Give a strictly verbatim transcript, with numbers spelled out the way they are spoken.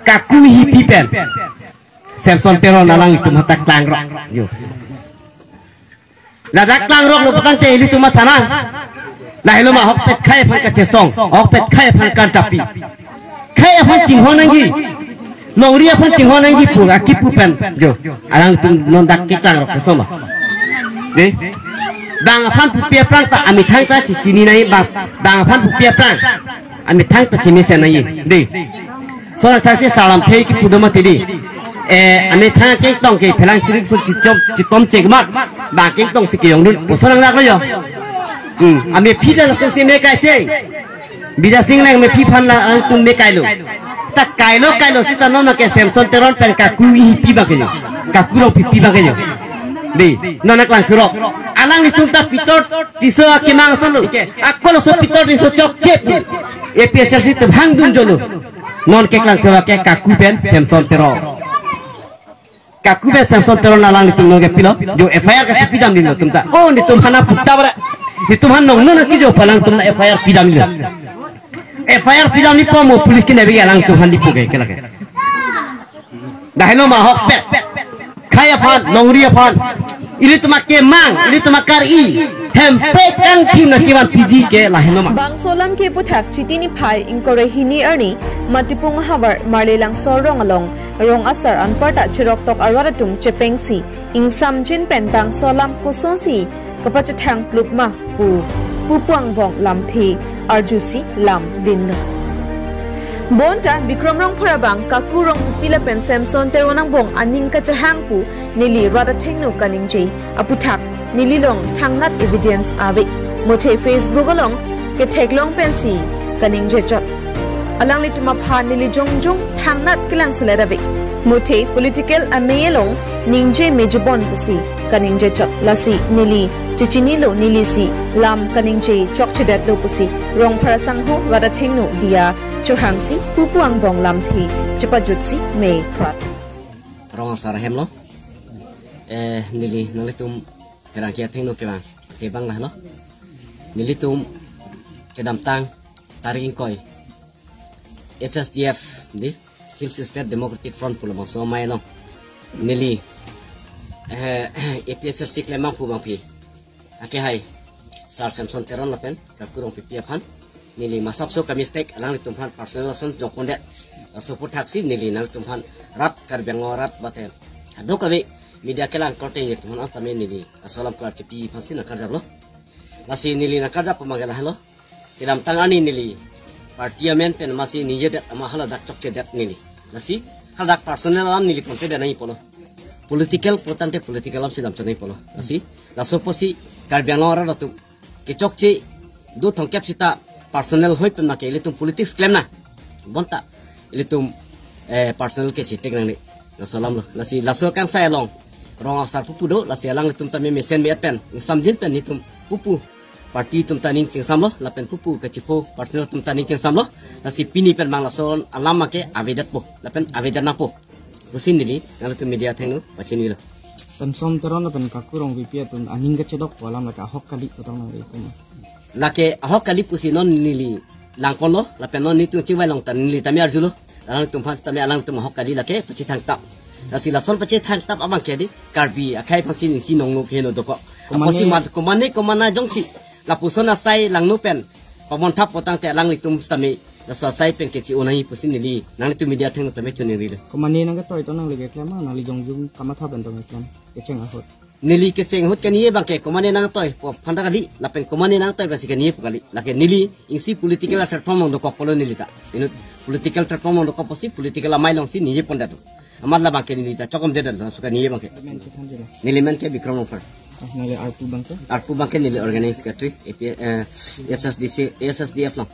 Kaku hipi pen Samson Teron alanglitum hadak klangrok. Yo. Ladak klangrok lo patang te ilitum athana. Lahelo ma ahokpet khei aphan kachesong, ahokpet khei aphan kanchapi. Khei aphan chinghon nangji. Longri aphan chinghon nangji pu akipu pen. Yo. Alangtum non dak keklangrok kesoma. Dei. Bang aphan pupi aphrang ta amethang ta chichini nai bang. Bang aphan pupi aphrang amethang ta chimesen nai. Dei. Solang thasi salam thei kipu do mati dei. Eh, amethang kengtong ke phelang sirik sul chitom chitom chekmat. Bang kengtong si keyong dun. Solang lak lo yo. Hmm, amephi ta latum si mekai che. Bidya Sing Engleng amephi aphan la alangtum mekailo. Ta kailo kailo sita non ke Samson Teron pen kaku hipi bang ke yo. Kaku lo pipi bang ke yo. Dei, non aklang surok. Alanglitum ta Pitor Tisso akemang solo. Ke, ako laso Pitor Tisso chokche. A P H L C atum hangdun jolo. Non keklang surok ke kaku pen Samson Teron. Kaku pen Samson Teron alanglitum non ke pilo. Jo F I R kachipidam dilo tum ta. Oh, netum aphan aputta bara. Netum aphan nong non kijo palang tum F I R pidam dilo. F I R pidam ni pomo police kine bagi alangtum aphan dipu ke kelake. Lahelo ma ahokpet khei aphan, longri aphan. Ilitum akemang, ilitum akari. Hempet kangthim na kivan piji ke lahelo ma. Bangso alam ke aputhak Chiti niphai ingkoi ra hini arni Matipung havar Marlelangso rong along rong asar anparta cheroktok arat atum chepengsi ingsamjin pen bangso alam kosonsi kapachethang pluk ma pu Pupu angbong lamthe arjusi lam linlo. Bonta Bikram Rongphar abang kaku rongpipi lapen Samson Teron angbong aning kachehang pu neli rat athengno kaningje aputhak neli long thangnat evidence ave. Muthe Facebook along ketheklong pensi kaningje chot. Alanglitum aphan neli jongjong thangnat kelang selet ave. Muthe political amei along ningje mejebon pusi kaningje chot. Lasi neli chechinilo, neli si lam kaningje chokchedetlo pusi Rongphar asangho rat athengno diya chohangsi Pupu angbong lamthe chepajutsi me prat. Rong asar ahem lo. Eh, neli nanglitum kerang kia thengno kevang. Tebang lahelo. Nelitum kedamtang tarik ingkoi H S D F dei, Hill State Democratic Front pu labangso amei along. Neli, eh, A P H L C klem abang pu bangpi. Akehai Sar Samson Teron lapen kaku rongpipi aphan. Neli masapso kamistake alanglitum aphan personal ason jongpondet. Laso aputhaksi neli nanglitum aphan rat Karbi Anglong arat bate aduk ave media kelang korte atum aphan astame neli laso alam klar chipi aphansi nangkarjaplo. Lasi neli nangkarjap abang ke lahelo. Kedamtang arni neli party amen pen amatsi ningjedet amat hala dak chokchedet neli. Lasi hala dak personal alam neli ponpedet nangji pulo. Political putangte political alamsi damchot nangji pulo. Lasi laso apotsi Karbi Anglong arat atum kechokche do thomkep sita personal hoi pen make ilitum politics klem nang. Bonta ilitum, eh, personal ke chitik nangne. Laso alam lo. Lasi laso kangsai along rong asar pupu do, lasi alanglitum ta me mesen me-et pen ingsamjin pen netum pupu party atum ta ning chingsamlo, lapen pupu kachipho personal atum ta ning chingsamlo. Lasi pini pen bang laso alam make avedetpo lapen avedet nangpo pusi neli nanglitum media athengno pachinilo. Samson Teron lapen kaku rongpipi atum aning kachedok pu alam lake ahok kali pu tong nang ri pu ma? Lake ahok kali pusi non neli langponlo, lapen non netum chingvai long ta neli tame arjulo. Alangtum aphan tame alangtum ahok kali lake pachethangtap. Lasi lason pachethangtap abang ke dei Karbi akhei aphansi ningsi nongno keheno dokok. Komane apotsi mat komane komane jongsi lapuson asai langno pen pamonthap putangte alanglitum tame laso asai pen kechi-o nangji pusi neli nanglitum media athengno tame choningrilo. Komane nangketoi tong nangli keklem ma, nangli jongjong kamatha pen tong keklem? Kecheng ahut. Neli kecheng ahut keniye abang ke komane nangtoi pu aphanta kali, lapen komane nangtoi pensi keniye pu kali. Lake neli isi political platform along dokok pulo neli ta. Inut political platform along dokok pusi political amei alongsi niye pondet do. Amat labang ke neli ta chokomdetlo, laso keniye abang ke. Neli men ke Bikram Rongphar. Ah, nangli arpu abang ke? Arpu abang ke neli organizing secretary, A P, eh, S S D C, S S D F lang.